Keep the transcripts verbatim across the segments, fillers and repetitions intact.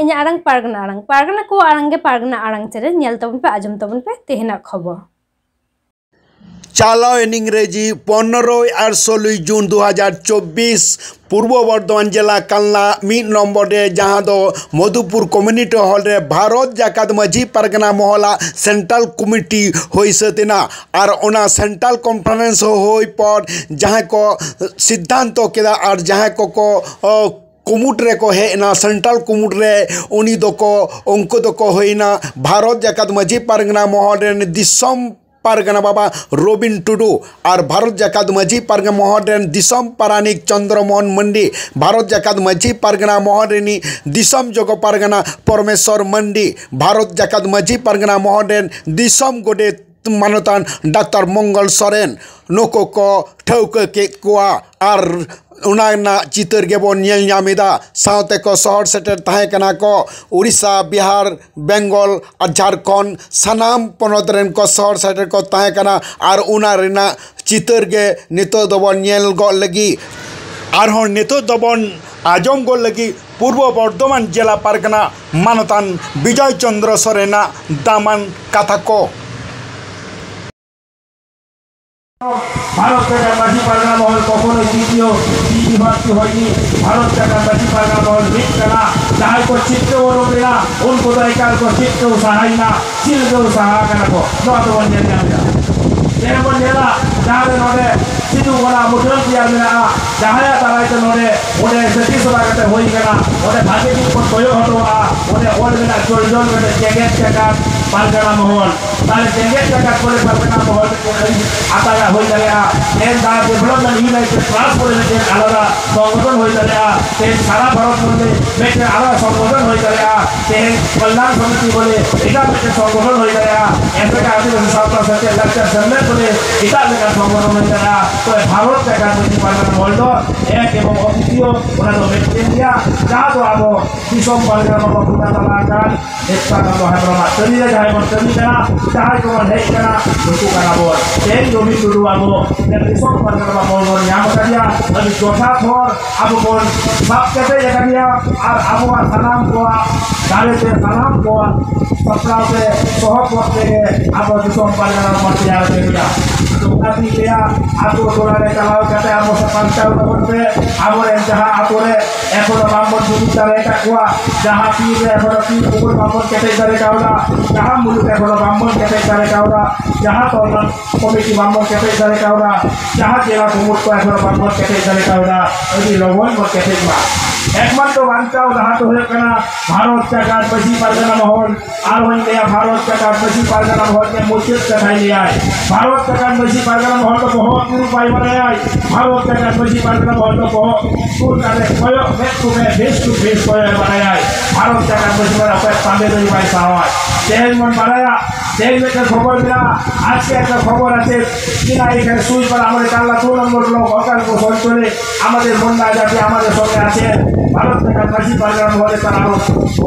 ᱤᱧᱟᱹᱜ ᱟᱲᱟᱝ ᱯᱟᱨᱜᱟᱱᱟ ᱟᱲᱟᱝ, ᱯᱟᱨᱜᱟᱱᱟ ᱠᱚᱣᱟᱜ ᱟᱲᱟᱝ ᱜᱮ ᱯᱟᱨᱜᱟᱱᱟ ᱟᱲᱟᱝ ᱪᱮᱱᱮᱞ ᱧᱮᱞ ᱛᱟᱵᱚᱱ ᱯᱮ, ᱟᱸᱡᱚᱢ ᱛᱟᱵᱚᱱ ᱯᱮ ᱛᱮᱦᱮᱧᱟᱜ ᱠᱷᱚᱵᱚᱨ᱾ ᱪᱟᱞᱟᱣᱮᱱ ᱤᱝᱨᱮᱡᱤ ᱯᱚᱱᱨᱚᱭ ᱟᱨ ᱥᱳᱞᱳᱭ ᱡᱩᱱ ᱫᱩ ᱦᱟᱡᱟᱨ ᱪᱚᱵᱵᱤᱥ, ᱯᱩᱨᱵᱚ ᱵᱚᱨᱫᱷᱚᱢᱟᱱ ᱡᱮᱞᱟ ᱠᱟᱞᱱᱟ ᱢᱤᱫ ᱱᱚᱢᱵᱚᱨ ᱨᱮ, ᱡᱟᱦᱟᱸ ᱫᱚ ᱢᱚᱫᱷᱩᱯᱩᱨ ᱠᱚᱢᱤᱭᱩᱱᱤᱴᱤ ᱦᱚᱞ ᱨᱮ ᱵᱷᱟᱨᱚᱛ ᱡᱟᱠᱟᱛ ᱢᱟᱹᱡᱷᱤ ᱯᱟᱨᱜᱟᱱᱟ ᱢᱚᱦᱚᱞᱟᱜ ᱥᱮᱱᱴᱨᱟᱞ ᱠᱚᱢᱤᱴᱤ ᱦᱩᱭ ᱥᱟᱹᱛ ᱮᱱᱟ᱾ ᱟᱨ ᱚᱱᱟ ᱥᱮᱱᱴᱨᱟᱞ ᱠᱚᱱᱯᱷᱟᱨᱮᱱᱥ ᱦᱩᱭ ᱯᱚᱨ ᱡᱟᱦᱟᱸᱭ ᱠᱚ ᱥᱤᱫᱽᱫᱷᱟᱱᱛᱚ ᱠᱮᱫᱟ ᱟᱨ ᱡᱟᱦᱟᱸᱭ ᱠᱚᱠᱚ, ᱚ, ᱠᱩᱢᱩᱴ ᱨᱮᱠᱚ ᱦᱮᱡ ᱮᱱᱟ, ᱥᱮᱱᱴᱨᱟᱞ ᱠᱩᱢᱩᱴ ᱨᱮ, ᱩᱱᱤ ᱫᱚᱠᱚ, ᱩᱱᱠᱩ ᱫᱚᱠᱚ ᱦᱩᱭᱱᱟ ᱵᱷᱟᱨᱚᱛ ᱡᱟᱠᱟᱛ ᱢᱟᱹᱡᱷᱤ ᱯᱟᱨᱜᱟᱱᱟ ᱢᱚᱦᱚᱞ ᱨᱮᱱ ᱫᱤᱥᱚᱢ ᱯᱟᱨᱜᱟᱱᱟ ᱵᱟᱵᱟ ᱨᱚᱵᱤᱱ ᱴᱩᱰᱩ ᱟᱨ ᱵᱷᱟᱨᱚᱛ ᱡᱟᱠᱟᱛ ᱢᱟᱹᱡᱷᱤ ᱯᱟᱨᱜᱟᱱᱟ ᱢᱚᱦᱚᱞ ᱨᱮᱱ ᱫᱤᱥᱚᱢ ᱯᱟᱨᱟᱱᱤᱠ ᱪᱚᱱᱫᱨᱚ ᱢᱳᱦᱚᱱ ᱢᱟᱱᱰᱤ, ᱵᱷᱟᱨᱚᱛ ᱡᱟᱠᱟᱛ ᱢᱟᱹᱡᱷᱤ ᱯᱟᱨᱜᱟᱱᱟ ᱢᱚᱦᱚᱞ ᱨᱤᱱᱤᱡ ᱫᱤᱥᱚᱢ ᱡᱚᱜᱚ ᱯᱟᱨᱜᱟᱱᱟ ᱯᱚᱨᱢᱮᱥᱚᱨ ᱢᱟᱱᱰᱤ, ᱵᱷᱟᱨᱚᱛ ᱡᱟᱠᱟᱛ ᱢᱟᱹᱡᱷᱤ ᱯᱟᱨᱜᱟᱱᱟ ᱢᱚᱦᱚᱞ ᱨᱮᱱ ᱫᱤᱥᱚᱢ ᱜᱚᱰᱮᱛ ᱢᱟᱱᱚᱛᱟᱱ ᱰᱟᱠᱛᱟᱨ ᱢᱚᱝᱜᱚᱞ ᱥᱚᱨᱮᱱ, ᱱᱩᱠᱩ ᱠᱚ ᱴᱷᱟᱹᱣᱠᱟᱹ ᱠᱮᱫ ᱠᱚᱣᱟ᱾ ᱟᱨ ᱚᱱᱟ ᱨᱮᱱᱟᱜ ᱪᱤᱛᱟᱹᱨ ᱜᱮᱵᱚᱱ ᱧᱮᱞ ᱧᱟᱢ ᱮᱫᱟ᱾ ᱥᱟᱶᱛᱮ ᱠᱚ ᱥᱚᱦᱚᱨ ᱥᱮᱴᱮᱨ ᱛᱟᱦᱮᱸ ᱠᱟᱱᱟ ᱠᱚ ᱩᱲᱤᱥᱥᱟ, ᱵᱤᱦᱟᱨ, ᱵᱮᱝᱜᱚᱞ ᱟᱨ ᱡᱷᱟᱲᱠᱷᱚᱸᱰ, ᱥᱟᱱᱟᱢ ᱯᱚᱱᱚᱛ ᱨᱮᱱ ᱠᱚ ᱥᱚᱦᱚᱨ ᱥᱮᱴᱮᱨ ᱠᱚ ᱛᱟᱦᱮᱸ ᱠᱟᱱᱟ᱾ ᱟᱨ ᱚᱱᱟ ᱨᱮᱱᱟᱜ ᱪᱤᱛᱟᱹᱨ ᱜᱮ ᱱᱤᱛᱚᱜ ᱫᱚᱵᱚᱱ ᱧᱮᱞ ᱜᱚᱫ ᱞᱟᱹᱜᱤᱫ᱾ ᱟᱨᱦᱚᱸ ᱱᱤᱛᱚᱜ ᱫᱚᱵᱚᱱ ᱟᱸᱡᱚᱢ ᱜᱚᱫ ᱞᱟᱹᱜᱤᱫ ᱯᱩᱨᱵᱚ ᱵᱚᱨᱫᱷᱚᱢᱟᱱ ᱡᱮᱞᱟ ᱯᱟᱨᱜᱟᱱᱟ ᱢᱟᱱᱚᱛᱟᱱ ᱵᱤᱡᱚᱭ ᱪᱚᱱᱫᱨᱚ ᱥᱚᱨᱮᱱᱟᱜ ᱫᱟᱢᱟᱱ ᱠᱟᱛᱷᱟ ᱠᱚ᱾ ভারত জাকাত মাঝি পারগানা মহল কখনোই দ্বিতীয়, দ্বিতীয় বিভক্তি হয়নি। ভারত জাকাত মাঝি পারগানা মহল মিথ ᱠᱟᱱᱟ᱾ ᱡᱟᱦᱟᱸᱭ ᱠᱚ ᱪᱤᱛᱨᱚ ᱚᱨᱚᱝ ᱞᱮᱱᱟ, ᱩᱱᱠᱩ ᱫᱚ ᱮᱠᱟᱞ ᱠᱚ ᱪᱤᱛᱨᱚ ᱥᱟᱦᱟᱭᱮᱱᱟ, ᱪᱤᱞᱜᱟᱹᱣ ᱥᱟᱦᱟ ᱠᱟᱱᱟ ᱠᱚ᱾ ᱱᱚᱣᱟ ᱫᱚᱵᱚᱱ ᱧᱮᱞ ᱧᱟᱢ ᱮᱫᱟ᱾ ᱛᱮᱦᱮᱧ ᱵᱚᱱ ᱧᱮᱞᱟ, ᱡᱟᱦᱟᱸ ᱨᱮ ᱱᱚᱰᱮ ᱥᱤᱫᱩ ᱚᱱᱟ ᱢᱩᱴᱷᱟᱹᱱ ᱛᱮᱭᱟᱨ ᱢᱮᱱᱟᱜᱼᱟ, ᱡᱟᱦᱟᱸᱭᱟᱜ ᱫᱟᱨᱟᱭ ᱛᱮ ᱱᱚᱰᱮ, ᱚᱸᱰᱮ ᱥᱟᱹᱠᱷᱤ ᱥᱚᱵᱷᱟ ᱠᱟᱛᱮ ᱦᱩᱭ ᱠᱟᱱᱟ, ᱚᱸᱰᱮ ᱵᱷᱟᱜᱮ ᱴᱷᱤᱠ ᱵᱚᱱ ᱠᱚᱭᱚᱜ ᱦᱚᱴᱚᱣᱟᱜᱼᱟ, ᱚᱸᱰᱮ ᱚᱞ ᱢᱮᱱᱟᱜᱼᱟ, ᱪᱚᱞ ᱪᱚᱞ ᱠᱟᱛᱮ ᱡᱮᱜᱮᱛ ᱡᱟᱠᱟᱛ ᱯᱟᱨᱜᱟᱱᱟ ᱢᱚᱦᱚᱞ᱾ ᱛᱟᱦᱞᱮ ᱡᱮᱜᱮᱛ ᱡᱟᱠᱟᱛ ᱠᱚᱨᱮ ᱯᱟᱨᱜᱟᱱᱟ ᱢᱚᱦᱚᱞ ᱢᱤᱫᱴᱮᱱ ᱟᱹᱰᱤ ᱟᱛᱟᱜᱟᱜ ᱦᱩᱭ ᱫᱟᱲᱮᱭᱟᱜᱼᱟ᱾ ᱛᱮᱦᱮᱧ ᱫᱟ ᱰᱮᱵᱷᱞᱚᱯᱢᱮᱱᱴ ᱤᱭᱩᱱᱟᱭᱴᱮᱰ ᱠᱞᱟᱵᱽ ᱠᱚᱨᱮ ᱢᱤᱫᱴᱮᱱ ᱟᱞᱟᱫᱟ ᱥᱚᱝᱜᱚᱴᱷᱚᱱ ᱦᱩᱭ ᱫᱟᱲᱮᱭᱟᱜᱼᱟ᱾ ᱛᱮᱦᱮᱧ ᱥᱟᱨᱟ ᱵᱷᱟᱨᱚᱛ ᱢᱚᱫᱽᱫᱷᱮ ᱢᱤᱫᱴᱮᱱ ᱟᱞᱟᱫᱟ ᱥᱚᱝᱜᱚᱴᱷᱚᱱ ᱦᱩᱭ ᱫᱟᱲᱮᱭᱟᱜᱼᱟ᱾ ᱛᱮᱦᱮᱧ ᱠᱚᱞᱭᱟᱱ ᱥᱚᱢᱤᱛᱤ ᱵᱚᱞᱮ ᱮᱴᱟᱜ ᱢᱤᱫᱴᱮᱱ ᱥᱚᱝᱜᱚᱴᱷᱚᱱ ᱦᱩᱭ ᱫᱟᱲᱮᱭᱟᱜᱼᱟ᱾ ᱮᱥᱮᱠᱟ ᱟᱹᱫᱤᱵᱟᱹᱥᱤ ᱥᱟᱶᱛᱟ ᱥᱮᱪᱮᱫ ᱞᱟᱠᱪᱟᱨ ᱥᱮᱢᱞᱮᱫ ᱵᱚᱞᱮ ᱮᱴᱟᱜ ᱞᱮᱠᱟᱱ ᱥᱚᱝᱜᱚᱴᱷᱚᱱ ᱦᱩᱭ ᱫᱟᱲᱮᱭᱟᱜᱼᱟ᱾ ᱛᱚᱵᱮ ᱵᱷᱟᱨᱚᱛ ᱡᱟᱠᱟᱛ ᱢᱟᱹᱡᱷᱤ ᱯᱟᱨᱜᱟᱱᱟ ᱢᱚᱦᱚᱞ ᱫᱚ ᱮᱠ ᱮᱵᱚᱝ ᱚᱫᱤᱛᱤᱭᱚ, ᱚᱱᱟ ᱫᱚ ᱢᱤᱫᱴᱮᱱ ᱜᱮᱭᱟ, ᱡᱟᱦᱟᱸ ᱫᱚ ᱟᱵᱚ ᱫᱤᱥᱚᱢ ᱯᱟᱨᱜᱟᱱᱟ ᱵᱟᱵᱟ ᱵᱚᱸᱜᱟ ᱛᱟᱞᱟ ᱟᱠᱟᱱ ᱱᱮᱛᱟᱨ ᱟᱵᱚ ᱦᱮᱢᱵᱨᱚᱢᱟᱜ ᱛᱟᱹᱨᱤ ᱨᱮ ᱡᱟᱦᱟᱸ ᱵᱚᱱ ᱠᱟᱹᱢᱤ ᱠᱟᱱᱟ, ᱡᱟᱦᱟᱸᱭ ᱠᱚᱵᱚᱱ ᱦᱮᱡ ᱠᱟᱱᱟ, ᱱᱩᱠᱩ ᱠᱟᱱᱟ ᱵᱚᱱ᱾ ᱛᱮᱦᱮᱧ ᱨᱚᱵᱤ ᱴᱩᱰᱩ ᱟᱵᱚ ᱫᱤᱥᱚᱢ ᱯᱟᱨᱜᱟᱱᱟ ᱵᱟᱵᱚᱱ ᱵᱚᱱ ᱧᱟᱢ ᱟᱠᱟᱫᱮᱭᱟ, ᱟᱹᱰᱤ ᱡᱚᱛᱷᱟᱛ ᱦᱚᱲ ᱟᱵᱚ ᱵᱚᱱ ᱥᱟᱵ ᱠᱮᱴᱮᱡ ᱟᱠᱟᱫᱮᱭᱟ᱾ ᱟᱨ ᱟᱵᱚᱣᱟᱜ ᱥᱟᱱᱟᱢ ᱠᱚᱣᱟᱜ ᱫᱟᱲᱮ ᱛᱮ, ᱥᱟᱱᱟᱢ ᱠᱚᱣᱟᱜ ᱥᱟᱯᱲᱟᱣ ᱛᱮ, ᱥᱚᱦᱚᱫ ᱛᱮᱜᱮ ᱟᱵᱚ ᱫᱤᱥᱚᱢ ᱯᱟᱨᱜᱟᱱᱟ ᱵᱚᱱ ᱛᱮᱭᱟᱨ ᱠᱮᱫᱮᱭᱟ᱾ ᱟᱫᱚ ᱚᱱᱟᱛᱤᱧ ᱞᱟᱹᱭᱟ, ᱟᱛᱳ ᱴᱚᱞᱟ ᱨᱮ ᱪᱟᱞᱟᱣ ᱠᱟᱛᱮ ᱟᱵᱚ ᱥᱟᱯᱟᱱᱛᱟᱣ ᱛᱟᱵᱚᱱ ᱯᱮ᱾ ᱟᱵᱚᱨᱮᱱ ᱡᱟᱦᱟᱸ ᱟᱛᱳ ᱨᱮ ᱮᱠᱷᱚᱱᱳ ᱵᱟᱝᱵᱚᱱ ᱡᱩᱢᱤᱫ ᱫᱟᱲᱮ ᱟᱠᱟᱫ ᱠᱚᱣᱟ, ᱡᱟᱦᱟᱸ ᱛᱤᱨ ᱨᱮ ᱮᱠᱷᱚᱱᱳ ᱛᱤ ᱠᱚᱵᱚᱱ ᱵᱟᱝᱵᱚᱱ ᱠᱮᱴᱮᱡ ᱫᱟᱲᱮ ᱠᱟᱣᱫᱟ, ᱡᱟᱦᱟᱸ ᱢᱩᱞᱩᱠ ᱮᱠᱷᱚᱱᱳ ᱵᱟᱝᱵᱚᱱ ᱠᱮᱴᱮᱡ ᱫᱟᱲᱮ ᱠᱟᱣᱫᱟ, ᱡᱟᱦᱟᱸ ᱛᱚᱞᱟ ᱠᱚᱢᱤᱴᱤ ᱵᱟᱝᱵᱚᱱ ᱠᱮᱴᱮᱡ ᱫᱟᱲᱮ ᱠᱟᱣᱫᱟ, ᱡᱟᱦᱟᱸ ᱡᱮᱞᱟ ᱠᱚᱢᱤᱴᱤ ᱠᱚ ᱮᱠᱷᱚᱱᱳ ᱵᱟᱝᱵᱚᱱ ᱠᱮᱴᱮᱡ ᱫᱟᱲᱮ ᱠᱟᱣᱫᱟ, ᱟᱹᱰᱤ ᱞᱚᱜᱚᱱ ᱵᱚᱱ ᱠᱮᱴᱮᱡ ᱢᱟ᱾ ᱮᱠᱢᱟᱛᱨᱚ ᱵᱟᱧᱪᱟᱣ ᱰᱟᱦᱟᱨ ᱫᱚ ᱦᱩᱭᱩᱜ ᱠᱟᱱᱟ ᱵᱷᱟᱨᱚᱛ ᱡᱟᱠᱟᱛ ᱢᱟᱹᱡᱷᱤ ᱯᱟᱨᱜᱟᱱᱟ ᱢᱚᱦᱚᱞ᱾ ᱟᱨ ᱦᱚᱧ ᱞᱟᱹᱭᱟ, ᱵᱷᱟᱨᱚᱛ ᱡᱟᱠᱟᱛ ᱢᱟᱹᱡᱷᱤ ᱯᱟᱨᱜᱟᱱᱟ ᱢᱚᱦᱚᱞ ᱜᱮ ᱢᱩᱪᱟᱹᱫ ᱠᱟᱛᱷᱟᱭ ᱞᱟᱹᱭᱟᱭ᱾ ᱵᱷᱟᱨᱚᱛ ᱡᱟᱠᱟᱛ ᱢᱟᱹᱡᱷᱤ ᱯᱟᱨᱜᱟᱱᱟ ᱢᱚᱦᱚᱞ ᱫᱚ ᱵᱚᱦᱚᱜ ᱛᱩᱞ ᱵᱟᱭ ᱵᱟᱲᱟᱭᱟᱭ᱾ ᱵᱷᱟᱨᱚᱛ ᱡᱟᱠᱟᱛ ᱢᱟᱹᱡᱷᱤ ᱯᱟᱨᱜᱟᱱᱟ ᱢᱚᱦᱚᱞ ᱫᱚ ᱵᱚᱦᱚᱜ ᱛᱩᱞ ᱠᱟᱛᱮ ᱠᱚᱭᱚᱜ ᱢᱮᱫ ᱛᱩᱞ ᱠᱟᱛᱮ face to face ᱠᱚᱭᱚᱜ ᱮ ᱵᱟᱲᱟᱭᱟᱭ᱾ ᱵᱷᱟᱨᱚᱛ ᱡᱟᱠᱟᱛ ᱢᱟᱹᱡᱷᱤ ᱯᱟᱨᱜᱟᱱᱟ ᱚᱠᱚᱭ ᱯᱟᱸᱫᱮ ᱫᱚ ᱵᱟᱭ ᱥᱟᱦᱟᱣᱟᱭ᱾ ᱛᱮᱦᱮᱧ ᱵᱚᱱ ᱵᱟᱲᱟᱭᱟ, ᱛᱮᱦᱮᱧ ᱢᱤᱫᱴᱮᱱ ᱠᱷᱚᱵᱚᱨ ᱢᱮᱱᱟᱜᱼᱟ, ᱟᱡᱠᱮ ᱮᱠᱴᱟ ᱠᱷᱚᱵᱚᱨ ᱟᱪᱷᱮ, ᱪᱮᱱᱟᱭ ᱮᱠᱷᱟᱱ ᱥᱩᱭᱯᱟᱲᱟ, আমাদের কাল্লা দু নম্বর ব্লক অকাল কুশল চলে, আমাদের মুন্ডা জাতি, আমাদের সঙ্গে আছেন। ভারত জাকাত মাঝি পারগানা মহলে তারা আরো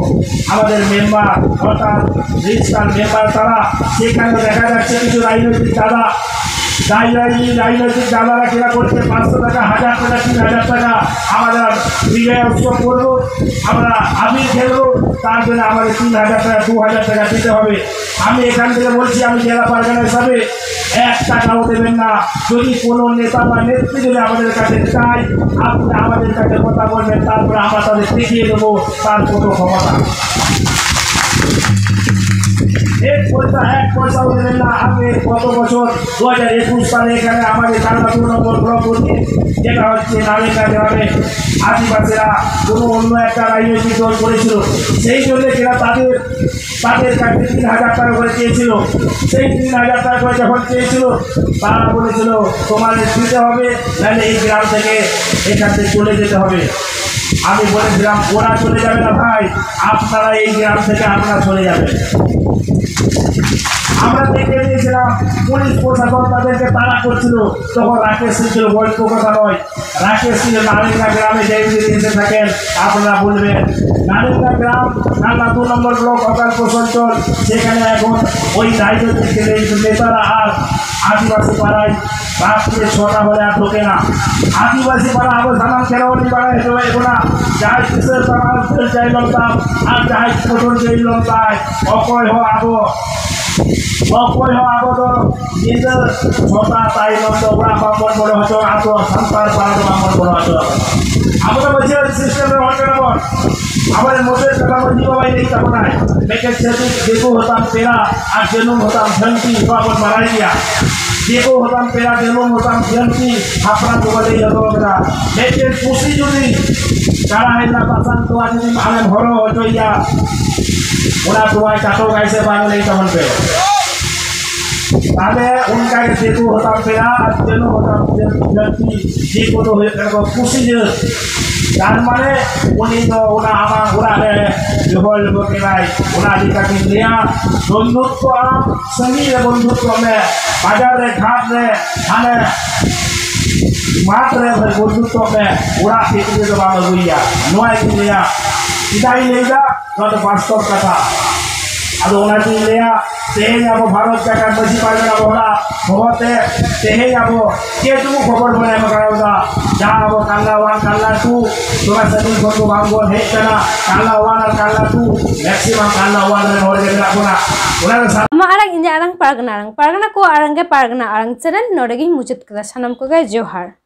আমাদের মেম্বার, অর্থাৎ রেজিস্টার মেম্বার তারা। সেখানে দেখা যাচ্ছে কিছু রাজনৈতিক দাদা, রাজনৈতিক, রাজনৈতিক দাদারা কিনা করছে পাঁচশো টাকা, হাজার টাকা, তিন হাজার টাকা, আমরা বিজয় উৎসব করবো, আমরা আবির খেলবো, তার জন্য আমাদের তিন হাজার টাকা, দু হাজার টাকা দিতে হবে। আমি এখান থেকে বলছি, আমি জেলা পারগানা হিসাবে এক টাকাও দেবেন না। যদি কোনো নেতা বা নেত্রী যদি আমাদের কাছে চায়, আপনি আমাদের কাছে কথা বলবেন, তারপরে আমরা তাদের দেখিয়ে দেবো তার কত ক্ষমতা। এক পয়সা, এক পয়সাও দেবেন না। আমি গত বছর দু হাজার একুশ সালে এখানে আমাদের কালনা দু নম্বর ব্লক করতে, যেটা হচ্ছে নালেঙ্গা গ্রামে আদিবাসীরা কোনো অন্য একটা রাজনৈতিক দল করেছিল, সেই জন্য কিনা তাদের, তাদের কাছে তিন হাজার টাকা করে চেয়েছিল। সেই তিন হাজার টাকা করে যখন চেয়েছিল, তারা বলেছিল, তোমাদের দিতে হবে, নাহলে এই গ্রাম থেকে, এখান থেকে চলে যেতে হবে। আমি বলেছিলাম, ওরা চলে যাবে না ভাই, আপনারা এই গ্রাম থেকে আপনারা চলে যাবেন। আমরা দেখতে পেয়েছিলাম পুলিশ প্রশাসন তাদেরকে তাড়া করছিল, তখন রাকেশ সিংকে বয়কট কথা নয়। রাকেশ সিং নারেঙ্গা গ্রামে যে এমনি এসে থাকেন, আপনারা বলবেন, নারেঙ্গা গ্রাম, কান্না দু নম্বর ব্লক, অকাল প্রশাসন, সেখানে এখন ওই রাজনৈতিক নেতারা আর আদিবাসী পাড়ায় রাত্রে ছটা হলে আর ঢোকে না। ᱟᱹᱫᱤᱵᱟᱹᱥᱤ ᱯᱟᱲᱟ ᱟᱵᱚ ᱥᱟᱱᱟᱢ ᱠᱷᱮᱨᱣᱟᱞᱤ ᱯᱟᱲᱟ ᱦᱮᱡ ᱦᱩᱭ ᱵᱚᱱᱟ᱾ ᱡᱟᱦᱟᱸᱭ ᱠᱤᱥᱟᱹᱬ ᱯᱟᱲᱟ ᱩᱛᱟᱹᱨ ᱡᱟᱭ ᱞᱚᱢᱛᱟᱢ, ᱟᱨ ᱡᱟᱦᱟᱸᱭ ᱠᱚᱴᱚᱨ ᱡᱟᱭ ᱞᱚᱢᱛᱟᱭ, ᱚᱠᱚᱭ ᱦᱚᱸ ᱟᱵᱚ, ᱚᱠᱚᱭ ᱦᱚᱸ ᱟᱵᱚ ᱫᱚ ᱧᱤᱫᱟᱹ ᱪᱷᱚᱴᱟ ᱛᱟᱭᱱᱚᱢ ᱫᱚ ᱚᱲᱟᱜ ᱵᱟᱝᱵᱚᱱ ᱵᱚᱞᱚ ᱦᱚᱪᱚᱣᱟᱜᱼᱟ, ᱟᱵᱚ ᱥᱟᱱᱛᱟᱲ ᱯᱟᱲᱟ ᱫᱚ ᱵᱟᱝᱵᱚᱱ ᱵᱚᱞᱚ ᱦᱚᱪᱚᱣᱟᱜᱼᱟ᱾ ᱟᱵᱚ ᱫᱚ ᱢᱟᱹᱡᱷᱤ ᱥᱤᱥᱴᱮᱢ ᱨᱮ ᱦᱚᱲ ᱠᱟᱱᱟ ᱵᱚᱱ᱾ ᱟᱵᱚᱨᱮᱱ ᱢᱩᱪᱟᱹᱫ ᱠᱟᱛᱷᱟ ᱢᱟᱹᱡᱷᱤ ᱵᱟᱵᱟᱭ ᱞᱟᱹᱭ ᱛᱟᱵᱚᱱᱟᱭ, ᱢᱤᱫᱴᱮᱱ ᱪᱷᱟᱹᱛᱤᱠ ᱫᱤᱠᱩ ᱦᱚᱛᱟᱢ ᱯᱮᱲᱟ ᱟᱨ ᱡᱟᱹᱱᱩᱢ ᱦᱚᱛᱟᱢ ᱡᱷᱟᱹᱱᱴᱤ, ᱱᱚᱣᱟ ᱵᱚᱱ ᱵᱟᱲᱟᱭ ᱜᱮᱭᱟ᱾ ᱫᱤᱠᱩ ᱦᱚᱛᱟᱢ ᱯᱮᱲᱟ, ᱡᱟᱹᱱᱩᱢ ᱦᱚᱛᱟᱢ ᱡᱷᱟᱹᱱᱴᱤ, ᱦᱟᱯᱲᱟᱢ ᱠᱚᱠᱚ ᱞᱟᱹᱭ ᱦᱚᱴᱚ ᱠᱟᱫᱟ᱾ ᱢᱤᱫᱴᱮᱱ ᱯᱩᱥᱤ ᱡᱩᱫᱤ ᱠᱟᱲᱟ ᱦᱮᱡ ᱮᱱᱟ, ᱵᱟᱥᱟᱱ ᱛᱚᱣᱟ ᱡᱩᱫᱤ ᱟᱢᱮᱢ ᱦᱚᱨᱚ ᱦᱚᱪᱚᱭᱮᱭᱟ, ᱚᱱᱟ ᱛᱚᱣᱟᱭ ᱪᱟᱴᱚᱜᱟᱭ ᱥᱮ ᱵᱟᱝ, ᱞᱟᱹᱭ ᱛᱟᱵᱚᱱ ᱯᱮ᱾ ᱛᱟᱦᱞᱮ ᱚᱱᱠᱟ ᱜᱮ ᱫᱤᱠᱩ ᱦᱚᱛᱟᱢ ᱯᱮᱲᱟ ᱟᱨ ᱡᱟᱹᱱᱩᱢ ᱦᱚᱛᱟᱢ ᱡᱷᱟᱹᱱᱴᱤ, ᱫᱤᱠᱩ ᱫᱚ ᱦᱩᱭᱩᱜ ᱠᱟᱱᱟ ᱠᱚ ᱯᱩᱥᱤ ᱡᱟᱹᱛ᱾ ᱛᱟᱨ ᱢᱟᱱᱮ ᱩᱱᱤ ᱫᱚ ᱚᱱᱟ ᱟᱢᱟᱜ ᱚᱲᱟᱜ ᱨᱮ ᱡᱚᱦᱚᱲ ᱞᱮᱠᱚ ᱠᱮᱫᱟᱭ᱾ ᱚᱱᱟ ᱤᱫᱤ ᱠᱟᱛᱮᱧ ᱞᱟᱹᱭᱟ, ᱵᱚᱱᱫᱷᱩᱛᱛᱚ ᱟᱢ ᱥᱟᱺᱜᱤᱧ ᱨᱮ ᱵᱚᱱᱫᱷᱩᱛᱛᱚ ᱢᱮ, ᱵᱟᱡᱟᱨ ᱨᱮ, ᱜᱷᱟᱴ ᱨᱮ, ᱦᱟᱱᱮ ᱢᱟᱴᱷ ᱨᱮ ᱵᱚᱱᱫᱷᱩᱛᱛᱚ ᱢᱮ, ᱚᱲᱟᱜ ᱵᱷᱤᱛᱨᱤ ᱨᱮᱫᱚ ᱵᱟᱢ ᱟᱹᱜᱩᱭᱮᱭᱟ᱾ ᱱᱚᱣᱟ ᱤᱧ ᱞᱟᱹᱭᱟ, ᱪᱮᱫᱟᱜ ᱤᱧ ᱞᱟᱹᱭᱫᱟ? ᱱᱚᱣᱟ ᱫᱚ ᱵᱟᱥᱛᱚᱵ ᱠᱟᱛᱷᱟ᱾ ᱟᱫᱚ ᱚᱱᱟᱛᱤᱧ ᱞᱟᱹᱭᱟ, ᱛᱮᱦᱮᱧ ᱟᱵᱚ ᱵᱷᱟᱨᱚᱛ ᱡᱟᱠᱟᱛ ᱢᱟᱹᱡᱷᱤ ᱯᱟᱨᱜᱟᱱᱟ ᱢᱚᱦᱚᱲᱟᱜ ᱦᱚᱦᱚᱛᱮ ᱛᱮᱦᱮᱧ ᱟᱵᱚ ᱡᱮᱴᱩᱠᱩ ᱠᱷᱚᱵᱚᱨ ᱵᱚᱱ ᱮᱢ ᱟᱠᱟᱫᱟ, ᱡᱟᱦᱟᱸ ᱟᱵᱚ ᱠᱟᱞᱞᱟ ᱚᱣᱟᱱ, ᱠᱟᱞᱞᱟ ᱴᱩ, ᱛᱷᱚᱲᱟ ᱥᱟᱺᱜᱤᱧ ᱠᱷᱚᱱ ᱫᱚ ᱵᱟᱝ ᱵᱚᱱ ᱦᱮᱡ ᱠᱟᱱᱟ᱾ ᱠᱟᱞᱞᱟ ᱚᱣᱟᱱ ᱟᱨ ᱠᱟᱞᱞᱟ ᱴᱩ, ᱢᱮᱠᱥᱤᱢᱟᱢ ᱠᱟᱞᱞᱟ ᱚᱣᱟᱱ ᱨᱮᱱ ᱦᱚᱲ ᱜᱮ ᱢᱮᱱᱟᱜ ᱵᱚᱱᱟ᱾ ᱚᱱᱟ ᱫᱚ ᱥᱟ- ᱟᱢᱟᱜ ᱟᱲᱟᱝ, ᱤᱧᱟᱹᱜ ᱟᱲᱟᱝ, ᱯᱟᱨᱜᱟᱱᱟ ᱟᱲᱟᱝ, ᱯᱟᱨᱜᱟᱱᱟ ᱠᱚᱣᱟᱜ ᱟᱲᱟᱝ ᱜᱮ ᱯᱟᱨᱜᱟᱱᱟ ᱟᱲᱟᱝ ᱪᱮᱱᱮᱞ ᱱᱚᱰᱮ ᱜᱤᱧ ᱢᱩᱪᱟᱹᱫ ᱠᱮᱫᱟ᱾ ᱥᱟᱱᱟᱢ ᱠᱚᱜᱮ ᱡᱚᱦᱟᱨ᱾